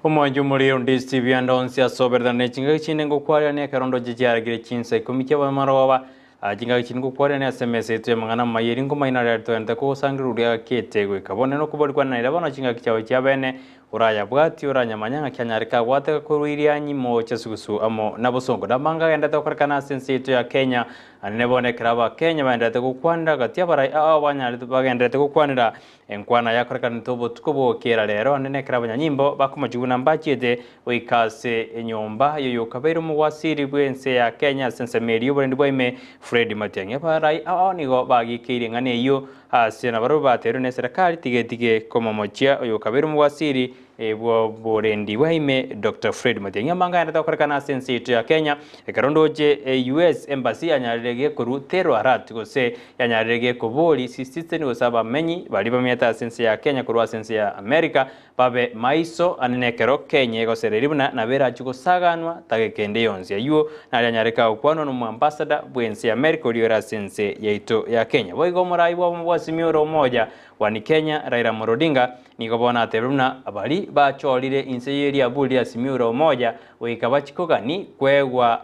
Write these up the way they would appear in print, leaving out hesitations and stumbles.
Omwancho omorero ndisiti ebianda onsi ase oberetana ne chingaki chinde ngokwarerania ekero ndoche chiaragire chinsa ikomi chi'abamaloba. Aa chingaki chinde ngokwarerania ase emesa yaito y'amang'ana amaya eri nkomaina aria togenderete kogosangereria oria gakete goika bono nokobori kwane naira bono chingaki chiao chia bene orayabwatie oranyamanya ng'aki anyare kagwateka korwa Irianyi moocha sugusu amo na bosongo namanga agenderete gokorekana ase ense yaito ya Kenya Anene bono ekero Abakenya bagendererete gokwanera gati y'abarai ao banyarete bagendererete gokwanera Enkwana yakorekanete obotuko bw'ogokiera rero, ande nekero abanyanyimbo bakomochia buna mbachiete goika ase enyomba y'oyokabeire omogwasiri bw'ense ya Kenya ase ensemo eria y'oborendi bwa ime, Fred Matiang'i. Abarai ao nigo bagikeire eng'ana eyio ase nabarabwo bateirwe neserekari tigetige komomochia oyokabeire omogwasiri bw'oborendi bwa ime Doctor Fred Matiang'i. Amang'ana aye natokorekana ase ense yaito ya Kenya ekero ndoche US Embassy yanyarire gekorwa Tero Arat gose Yanyarire gekobori citizen gose abamenyi baria bamenyete ase ense ya Kenya korwa ase ense ya America babe maiso ane nekero Kenya egosereria buna nabo erachie gosaganwa tageka ende yonsi. Ayuo naria anyareke agokwanwa nomo ambassador bwense ya America oria ore ase ense yaito ya Kenya. Boigo omorai bwabo bwa Azimio la Umoja One Kenya Raila Amolo Odinga nigo bono atebire buna baria bachorire inse yeriaburi ria Azimio la Umoja Goika bachie kogani kwegwa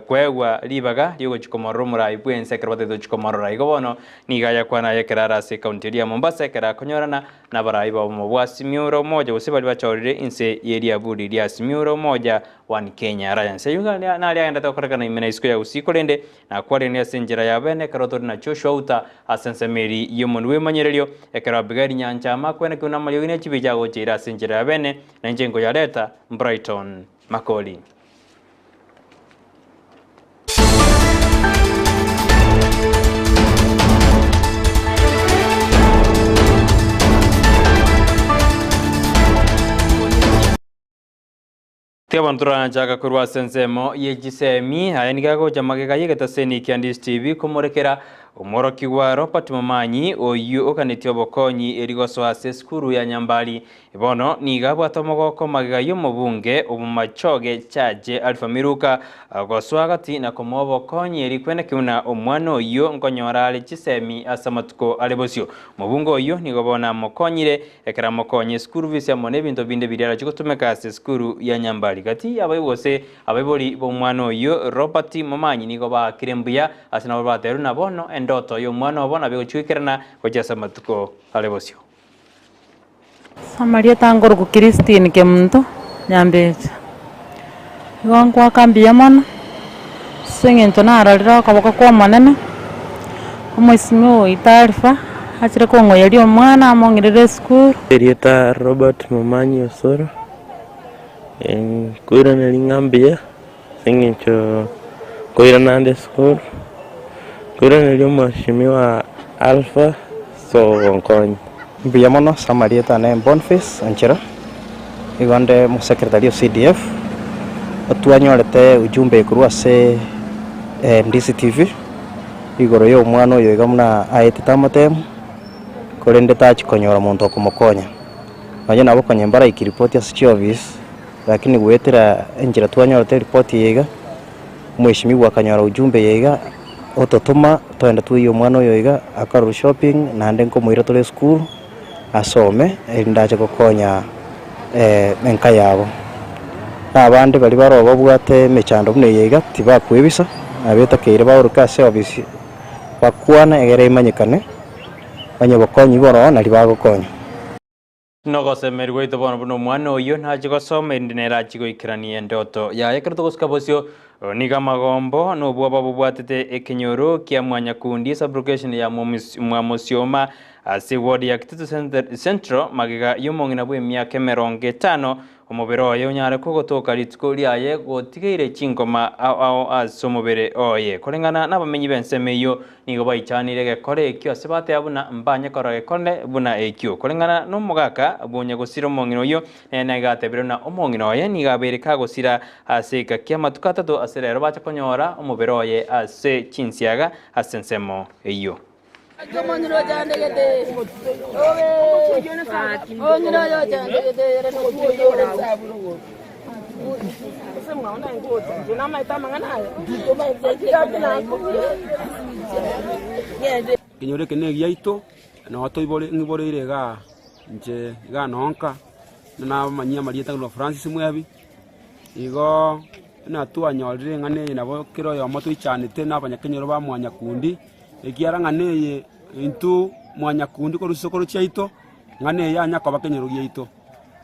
kwegwa ribaga riogochia komorora omorai bw'ense ekero batagete gochia komorora. Igo bono nigo ayakwana aye ekero are ase ekaunti eria ya Mombasa ekero akonyorana nabarai b'obomo bwa Azimio la Umoja gose baria bachorire inse y'eriaburi ria Azimio la Umoja One Kenya Alliance. Ayio naria agenderete gokorekana ime na isiko ya Gusii korende Nakwarire ase enchera ya bene ekero tori na Joshua Uta ase ensemo eria y'omonwa bw'emanyererio, ekero Abigaili nyanchama akwenekirwe namariogi ne chibicha agocheire ase enchera ya bene, na inche nkoyareta. Brighton Makori. Tiga bono toranchaka korwa ase ensemo ye chisemi, aya nigo agocha magega y'egetaseni kia Ndisi TV komorekera omworokigwa Robert Momanyi oyio oganetie obokonyi eri gosoa ase esukuru ya Nyambari. Bono nigo abwate omogoko magega y'omobunge Omomachoge Chache Alpha Miruka gosoa gati na komoa obokonyi eri kweneki buna omwana oyio nkonyora are chisemi ase amatuko are bosio. Omobunge oyio nigo bono amokonyire Ekero amokonye esukuru fees amo nebinto binde biria arachie gotumeka ase esukuru ya Nyambari. Gati y'abaibori gose abaibori b'omwana oyio Robert Momanyi nigo baakire mbuya ase nabo baterwe na bono endoto y'omwana obo nabo egochia goikerana gochia ase amatuko are bosio. Amarieta nkorokwa Christine Kemunto Nyambecha, igo nkoaka mbuya mono ase eng'encho narorire okoboko kwa omonene, Omosimi oito Alpha achire kong'oyeria omwana among'irere esukuru. Erieta Robert Momanyi Osoro, nkoiraneria ng'a mbuya ase eng'encho nkoirana ande esukuru, nkoiraneria omweshimiwa Alpha ase ogonkonya. Mbuya mono ase amarieta ane Bonface Onchera, nigo nde omosecretary o CDF, twanyorete ujumbe korwa ase DCTV. Igoro y'omwana oyo iga buna aetete amatemu, korende tachia konyora monto okomokonya. Nonye nabo konya mbaraiki ripoti ase chiofisi, lakini goetera enchera twanyorete eripoti eye iga, omweshimiwa akanyora ujumbe eye iga, ototoma toende twoyie omwana oyo iga akorerwe shopping naende nkomoira tore esukuru asome erinde ache gokonya enka yabo. Na abande baria baroo babwate emechando buna eye iga tibakwebisa, nabetakeire baoroke ase ofisi bakwane egere emanyekane onye obokonyi boroo naria bagokonya. Nogosemeria gwaito bono buna omwana oyio nache gosoma erinde nere achie goikerania endoto yaye. Ekero togosuka bosio, nigo amagombo na obwoba bobwatete ekenyoro kia Mwanyakundi esublocation ya Mwamosioma ase eward ya Kitutu Central magega y'omong'ina bw'emiaka emerongo etano Omobere oye onyare kogotoka rituko riaye gotigeire chinkoma ao ao ase omobere oye. Koreng'ana nabamenyi b'ensemo eyio nigo baichanire egekore ekio ase bateba buna mbanye korora gekore buna ekio. Koreng'ana nomogaka bw'onyagosira omong'ina oyio nere nigo atebire buna omong'ina oye nigo abeire kagosira ase egeka ki'amatuko atato ase rero bacha konyora omobere oye ase chinsiaga ase ensemo eyio. Ekenyoro eke negiaito, noo toibore ng'iboreire igaa inche igaa nonka. Buna nabamanyie amarieta korwa Francis Mwebi, igo buna twanyorire eng'ana eye nabo kera oyomo toichanete na abanyakenyoro ba mwanyakundi, ekiagera eng'ana eye intwe mwanyakundi korwa chisokoro chiaito, eng'ana eye yanya koba ekenyoro giaito.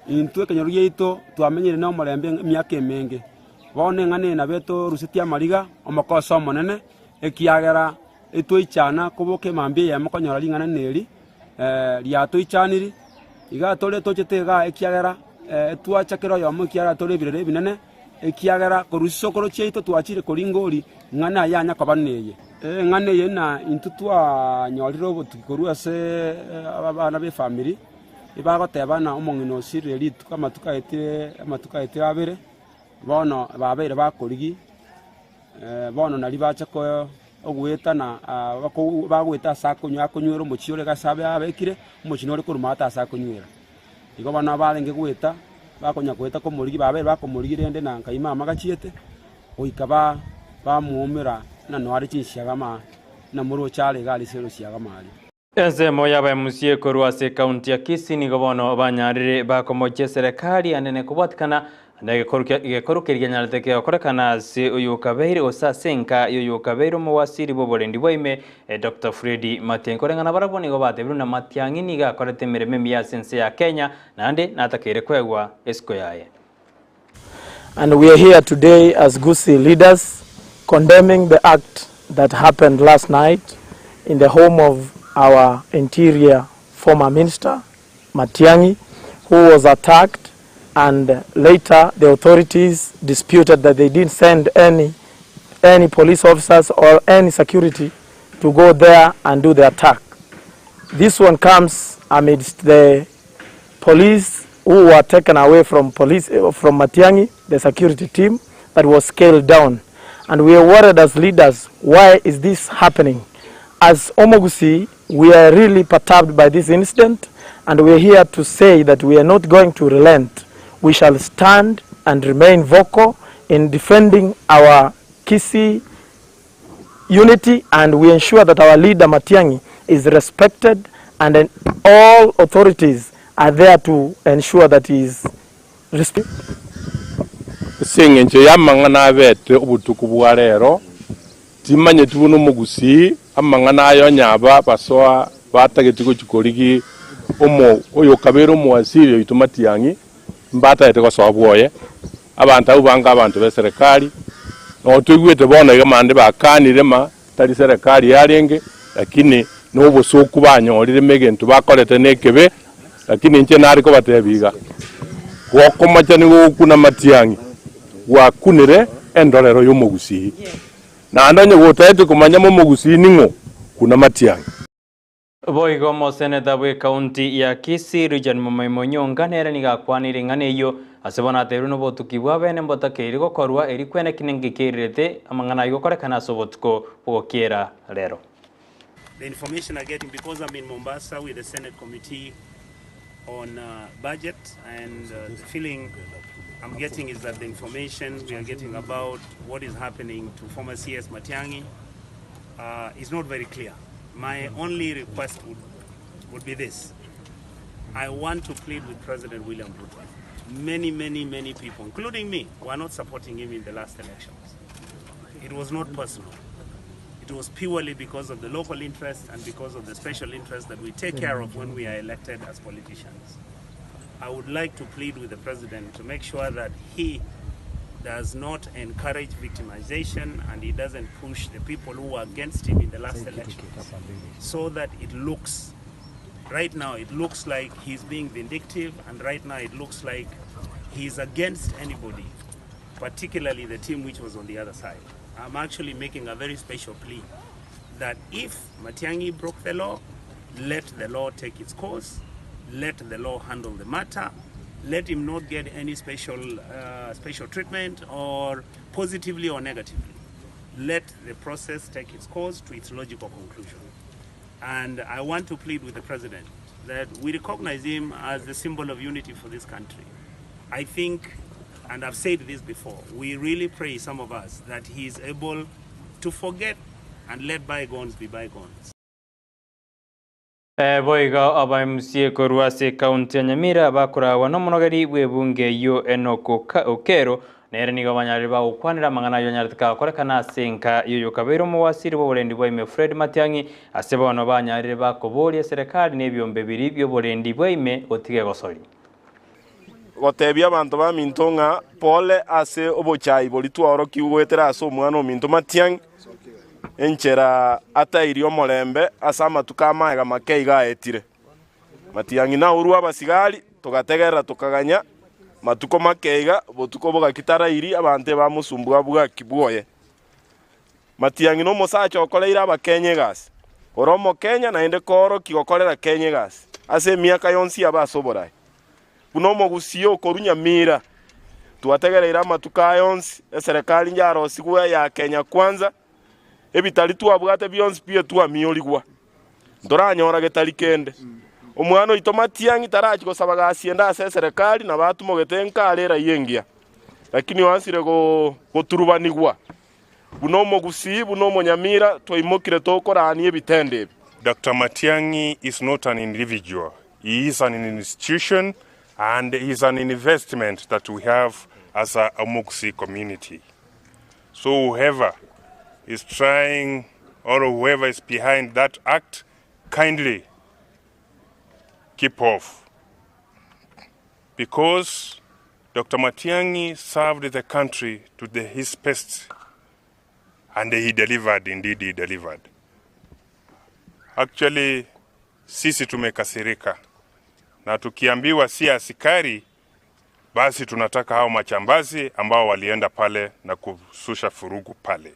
Intwe ekenyoro giaito twamenyire na omorembe emiaka emenge, bono eng'ana eye nabo etorusetie amariga, omokoso omonene, ekiagera etoichana koboka emambia eyemo konyora ring'ana neri, riatoichaniri, iga tore tochete igaa ekiagera twacha kera oyomo ekiagera tore ebirero ebinene, ekiagera korwa chisokoro chiaito twachire koringa oria ng'a naye anya koba neye. Eng'ana eye na intwe twanyorire obotuki korwa ase abana b'efamiri, ebagoteba ng'a omong'ina osirire rituko amatuko aetire amatuko aetire abere, bono babeire bakorigia. Bono nario bacha goeta na bagoeta ase akonywa akonywera omochie ore ase abe abekire, omochie nore korwa maate ase akonywera. Igo bono abarenge goeta, bakonya goeta komorigia babeire bakomorigia rende na nkai mama gachiete, goika ba bamoumera ng'a noare chinsiaga ama namoroche are iga arise orosiaga ama aria. Ensemo y'abaemusie korwa ase ekaunti ya Kisii nigo bono banyarire bakomochia eserekari anene kobwatikana negekoru keria kianyarete kegokorekana ase oyokabeire gose ase enka y'oyokabeire omowasiri bw'oborendi bwa ime Doctor Freddy Matiang'i. Koreng'ana barabwo nigo batebirwe na Matiang'i nigo akorete emeremo emiya ase ense ya Kenya naende natakeire koegwa esiko yaye. And we are here today as Gusii leaders condemning the act that happened last night in the home of our interior former minister Matiang'i who was attacked and later the authorities disputed that they didn't send any any police officers or any security to go there and do the attack. This one comes amidst the police who were taken away from police from Matiang'i, the security team that was scaled down. And we are worried as leaders, why is this happening? As Omogusii, we are really perturbed by this incident and we are here to say that we are not going to relent. We shall stand and remain vocal in defending our Kisii unity and we ensure that our leader Matiang'i is respected and then all authorities are there to ensure that he is respected. Ase engencho y'amang'ana abete obotuko bwa rero, timanyeti buna omogusii amang'ana aya onye aba basoa batageti gochia korigia omo oyokabeire omoasiri oito Matiang'i, mbatagete gosoa bwoye. Abanto abwo bange abanto b'eserekari, nabo toigwete bono iga mande bakanire ma tari serekari yarenge, lakini nobosooku banyorire ma egento bakorete nekebe, lakini inche nare kobatebia iga, gokomocha nigo gokuna amatiang'i, gwakunire endorero y'omogusii. Naende onye gotagete komanya momogusii ning'o, kuna amatiang'i. Boigo omoseneta bw'ekaunti ya Kisii, Richard Momoima Onyonka nere nigo akwanire ing'ana eyio ase bono ateirwe nobotuki bwa bene mbotakeiri gokorwa eri kwene ki ninki keirerete amang'ana ayio gokorekana ase obotuko bogokiera rero. The information I getting because I'm in Mombasa with the Senate committee on budget and the feeling I'm getting is that the information we are getting about what is happening to former CS Matiang'i is not very clear. My only request would, would be this. I want to plead with President William Ruto. Many, many, many people, including me, were not supporting him in the last elections. It was not personal. It was purely because of the local interest and because of the special interest that we take care of when we are elected as politicians. I would like to plead with the president to make sure that he does not encourage victimization and he doesn't push the people who were against him in the last elections so that it looks right now it looks like he's being vindictive and right now it looks like he's against anybody particularly the team which was on the other side. I'm actually making a very special plea that if Matiang'i broke the law, let the law take its course, let the law handle the matter, let him not get any special, special treatment or positively or negatively. Let the process take its course to its logical conclusion. And I want to plead with the president that we recognize him as the symbol of unity for this country. I think, and I've said this before, we really pray, some of us, that he is able to forget and let bygones be bygones. Boigo aba MCA korwa ase ekaunti ya Nyamira bakoragwa nomonogeri bw'ebunge eyio Enock Okero nere nigo banyarire bagokwanera amang'ana ayio anyarete kagokorekana ase enka y'oyokabeire omowasiri bw'oborendi bwa ime Fred Matiang'i ase bono banyarire bakoboria eserekari na ebiombe biria bi'oborendi bwa ime gotiga egosori. Gotebia abanto baminto ng'a pole ase obochai boria twaorokigwe goetera ase omwana ominto Matiang'i, enchera atairie omorembe ase amatuko amaega make iga aetire. Matiang'i naurwe abasigari, togategerera tokaganya matuko make iga, botuko bogaki tarairi, abanto ebamosumbua bwaki bwoye. Matiang'i nomosacha okoreire Abakenya egasi, ore Omokenya naende koorokia gokorera Kenya egasi ase emiaka yonsi yabe ase oboraai. Buna omogusii okorwa Nyamira, twategereire amatuko aya onsi, eserekari njarosigwe ya Kenya Kwanza, ebitari twabwate bionsi pi etwamiorigwa, ntoranyora getari kende. Omwana oito Matiang'i tarachi gosaba gasi ende ase eserekari nabo atumogete nka are eraia engiya, lakini oansire goturubanigwa. Buna omogusii, buna omonyamira, twaimokire tokorania ebitendo ebi. Doctor Matiang'i is not an individual, he is an institution and he is an investment that we have as a Omogusii community. So whoever is trying or whoever is behind that act, kindly keep off because Doctor Matiang'i served the country to the his best and he delivered, indeed he delivered. Actually sisi tumekasirika na tukiambiwa si askari basi tunataka hao machambazi ambao walienda pale na kususha furugu pale.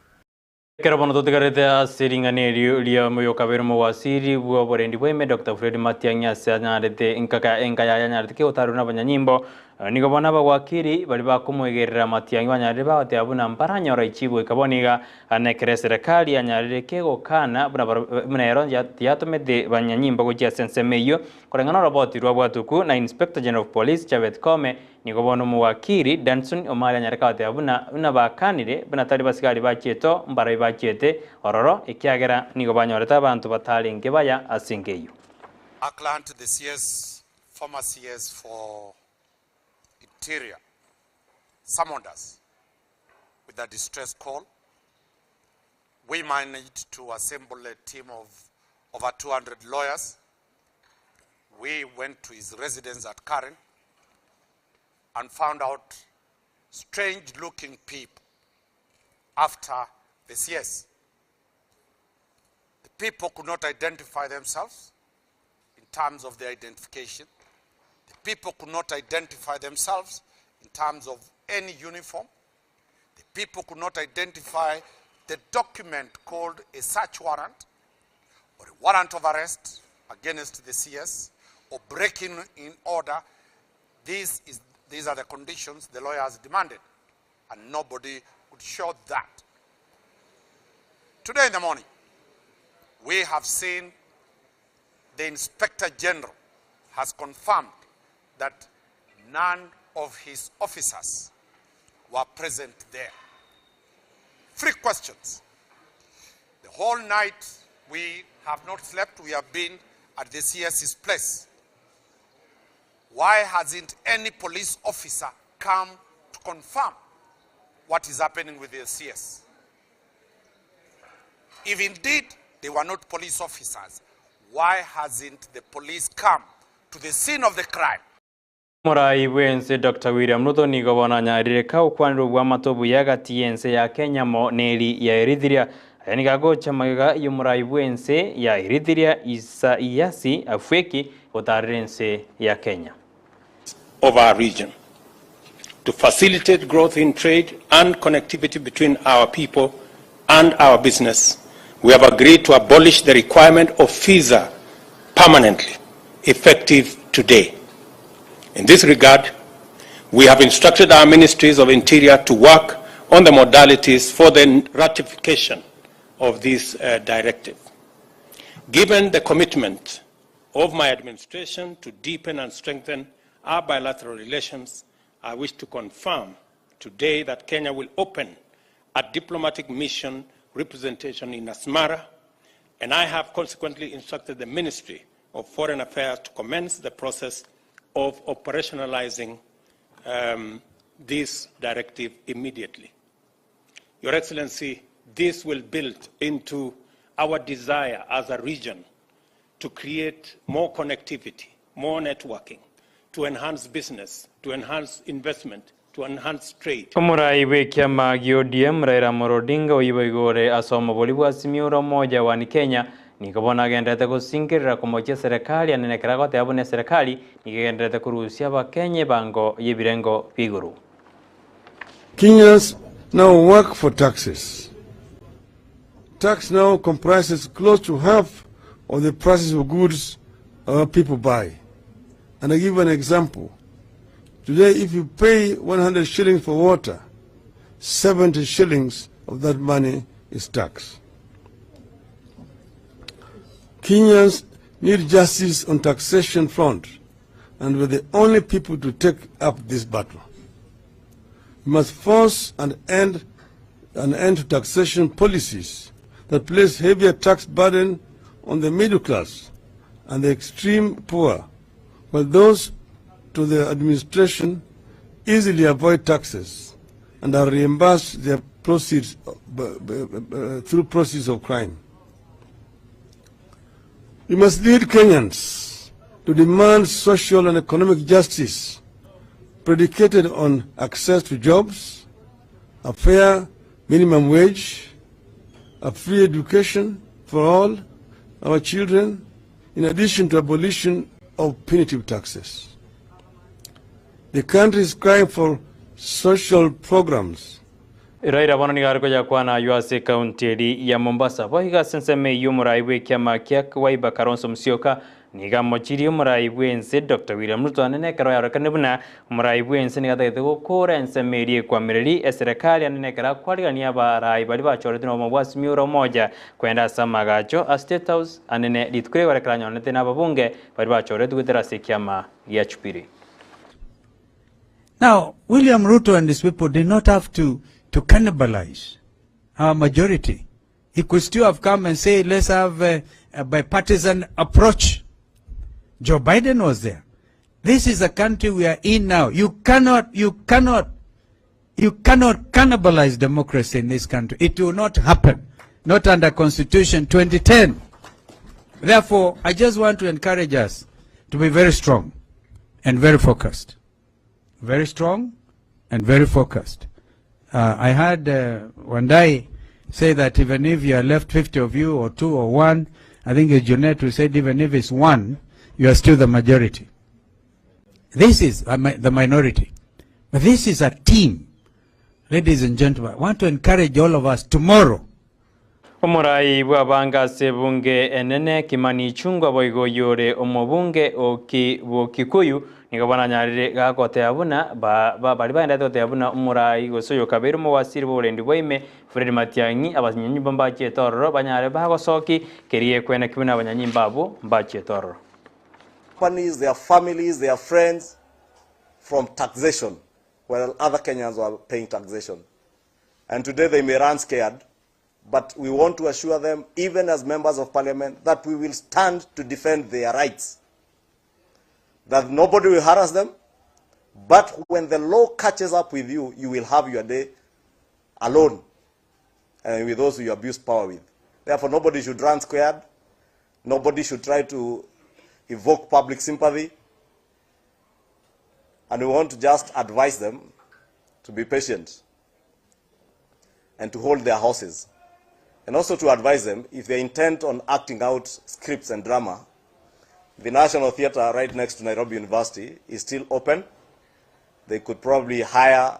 Ekero bono totigarete ase ring'ana erio ri'omoyokabere omowasiri bw'oborendi bwaime Doctor Fred Matiang'i ase anyarete enkaka enka yaye anyarete kegotarwa nabanyanyimbo, nigo bono abawakiri baria bakomoegerera Matiang'i banyarire bagoteba buna mbaranyora echibu goika bono iga na ekero eserekari yanyarire kegokana buna buna ero tiyatomete banyanyimbo gochia ase ensemo eyio Koreng'ana oroboti rwa bwatuku na Inspector General of Police Chebet Koome, nigo bono omowakiri Danson Omari anyare kagoteba buna buna bakanire buna tari basigari bachiete oo mbarai bachiete ororo ekiagera nigo banyorete abanto batarenge baya ase enka eyio. Our client the CS, former CS for Interior summoned us with a distress call. We managed to assemble a team of over 200 lawyers We went to his residence at Karen and found out strange looking people after the CS. The people could not identify themselves in terms of their identification. The people could not identify themselves in terms of any uniform. The people could not identify the document called a search warrant or a warrant of arrest against the CS or breaking in order. This is, these are the conditions the lawyers demanded, and nobody could show that. Today in the morning, we have seen the Inspector General has confirmed that none of his officers were present there. Three questions. The whole night we have not slept, we have been at the CS's place. Why hasn't any police officer come to confirm what is happening with the CS? If indeed they were not police officers, why hasn't the police come to the scene of the crime? Omorai bw'ense Doctor William Ruto nigo bono anyarire kagokwanera obwamate obuya gati y'ense ya Kenya amo neri ya Eritrea. Aya nigo agocha magega y'omorai bw'ense ya Eritrea Isaiasi Afwerki gotarera ense ya Kenya. of our region, to facilitate growth in trade and connectivity between our people and our business, we have agreed to abolish the requirement of visa permanently, effective today. In this regard, we have instructed our ministries of interior to work on the modalities for the ratification of this uh, directive. Given the commitment of my administration to deepen and strengthen our bilateral relations, I wish to confirm today that Kenya will open a diplomatic mission representation in Asmara, and I have consequently instructed the Ministry of Foreign Affairs to commence the process of operationalizing um, this directive immediately. Your Excellency, this will build into our desire as a region to create more connectivity, more networking, to enhance business, to enhance investment, to enhance trade. Omorai bw'ekiama gia ODM Raila Amolo Odinga oyio boigo ore ase omobori bwa Azimio la Umoja One Kenya nigo bono agenderete gosingerera komochia eserekari anene ekero agoteba buna eserekari nigo egendererete korusia abakenya ebango y'ebirengo bia igoro. Kenyans now work for taxes. Tax now comprises close to half of the prices of goods our people buy. And I give an example. Today, if you pay 100 shillings for water, 70 shillings of that money is tax. Kenyans need justice on taxation front, and we're the only people to take up this battle. We must force an end, an end to taxation policies that place heavier tax burden on the middle class and the extreme poor, while those to the administration easily avoid taxes and are reimbursed their proceeds through proceeds of crime. We must lead Kenyans to demand social and economic justice predicated on access to jobs, a fair minimum wage, a free education for all our children, in addition to abolition of punitive taxes. The country is crying for social programs. Raila bono nigo are koyakwana aywo ase ekaunti eri ya Mombasa. Boigo ase ensemo eyio omorai bw'ekiama kia Wiper Kalonzo Musyoka nigo amochirie omorai bw'ense Doctor William Ruto anene ekero yarorekane buna omorai bw'ense nigo atagete gokora ensemo eria ekwamereri eserekari anene ekero akwarigania abarai baria bachoretwe nobomo bwa Azimio la Umoja kwenda ase amagacho a State House anene rituko rigoro ekero anyoranete nababunge baria bachoretwe goetera ase ekiama gia Jubilee. Now, William Ruto and his people did not have to, to cannibalize our majority. He could still have come and say, let's have a, a bipartisan approach. Joe Biden was there. This is a country we are in now. You cannot, you cannot, you cannot cannibalize democracy in this country. It will not happen. Not under Constitution 2010. Therefore, I just want to encourage us to be very strong and very focused. Very strong and very focused. I heard Wandai say that even if you are left 50 of you or two or one, I think it's Junet who said even if it's one, you are still the majority. This is the minority. But this is a team. Ladies and gentlemen, I want to encourage all of us tomorrow. Omorai bw'abange ase ebunge enene Kimani Ichung'wa boigo oyio ore omobunge o Bokikuyu nigo bananyarire gagoteba buna baria baendete goteba buna omorai gose oyokabeire omowasiri bw'oborendi bwa ime Fred Matiang'i abanyanyimbo mbachiete ororo banyare bagosoki keria gekweneki buna abanyanyimbo abwo mbachiete ororo. Companies, their families, their friends from taxation while other Kenyans were paying taxation. And today they may run scared, but we want to assure them, even as members of parliament, that we will stand to defend their rights. That nobody will harass them, but when the law catches up with you, you will have your day alone and with those who you abuse power with. Therefore, nobody should run squared. Nobody should try to evoke public sympathy. And we want to just advise them to be patient and to hold their horses. And also to advise them, if they intend on acting out scripts and drama, the National Theatre right next to Nairobi University is still open. They could probably hire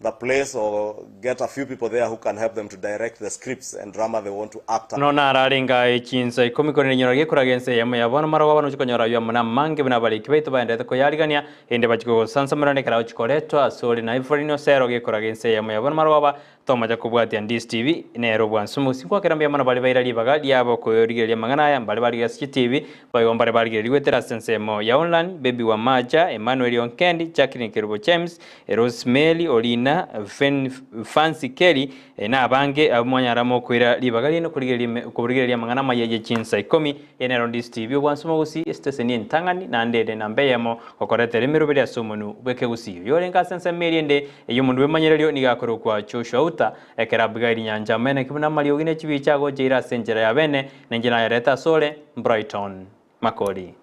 the place or get a few people there who can help them to direct the scripts and drama they want to act Bono nararenge aye chinsa ikomi korende inyora gekoraga ense eyemo ya bono marogoba nochie konyora ayio amo namange buna abariki baito baenderete koyarigania, erinde bachie kogosansamorana ekero agochia koretwa asore na Ephraim Osero gekoraga ense eyemo ya bono marogoba. Tomacha kobwatia Ndisi TV nere obwansu mosi nkwakera mbuya mono baria baira ribaga riabo korigereria amang'ana aya mbare barigereria ase chitibi boigo mbare barigereria goetera ase ensemo ya online Baby Wamacha, Emmanuel Onkendi, Jacqueline Kerubo James, Rosemary Orina, Fen Fancy Kelly na abange abwo mwanyara mokoira ribaga riaino korigereria korigereria amang'ana amaya ye chinsa ikomi Eye nero Ndisi TV obwansu mogusi esiteseni entang'ani naende ere namba eyemo gokoretera emeroberi ase omonwe bw'ekegusii. Oyorenge ase ensemo eria ende ey'omonwe bw'emanyererio nigo akorokwa Joshua Uta, ekero Abigaili nyancha ameneke buna amariogi ne chibicha agocheire ase enchera ya bene, na inche nayarete asore, Brighton Makori.